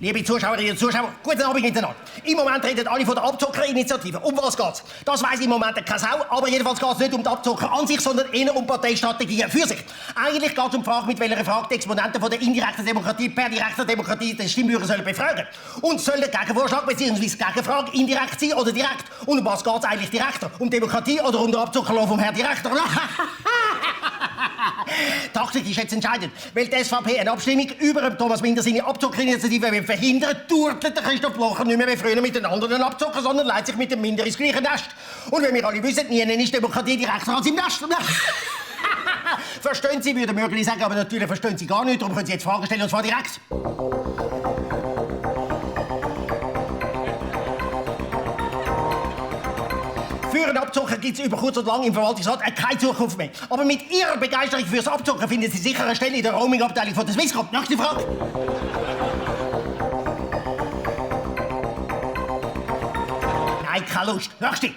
Liebe Zuschauerinnen und Zuschauer, guten Abend miteinander. Im Moment reden alle von der Abzockerinitiative. Um was geht's? Das weiss im Moment keine Sau, aber jedenfalls geht's nicht um die Abzocker an sich, sondern eher um Parteistrategien für sich. Eigentlich geht's um die Frage, mit welcher Frage die Exponenten von der indirekten Demokratie per direkter Demokratie den Stimmbürger sollen befragen. Und soll der Gegenvorschlag bzw. die Gegenfrage indirekt sein oder direkt? Und um was geht's eigentlich direkter? Um Demokratie oder um den Abzuckerlohn vom Herrn Direktor? Taktik ist jetzt entscheidend, weil die SVP eine Abstimmung über Thomas Minder seine Abzockerinitiative will verhindern, turtelt der Christoph Blocher nicht mehr wie früher mit den anderen Abzocker, sondern leitet sich mit dem Minder ins gleiche Nest. Und wie wir alle wissen, nie ist Demokratie direkter als im Nest. Verstehen Sie, würde Mörgeli sagen, aber natürlich verstehen Sie gar nicht, darum können Sie jetzt Fragen stellen, und zwar direkt. Für einen Abzocker gibt es über kurz oder lang im Verwaltungsrat keine Zukunft mehr. Aber mit Ihrer Begeisterung fürs Abzocken finden Sie sicher eine Stelle in der Roaming-Abteilung von der Swisscom. Nächste Frage. Nein, keine Lust. Nächste.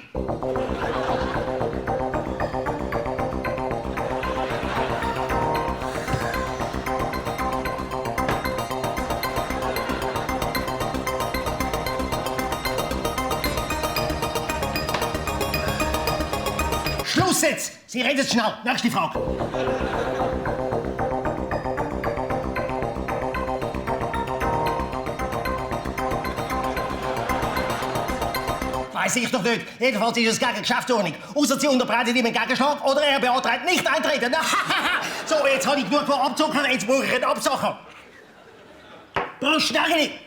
Schluss jetzt! Sie reden jetzt schnell. Nächste Frage. Weiß ich doch nicht. Jedenfalls ist es gegen Geschäftsordnung. Ausser Sie unterbreiten ihm einen Gegenschlag oder er beantragt nicht eintreten. So, jetzt habe ich genug von Abzockern, jetzt brauche ich einen Absacher. Prost, Nägeli!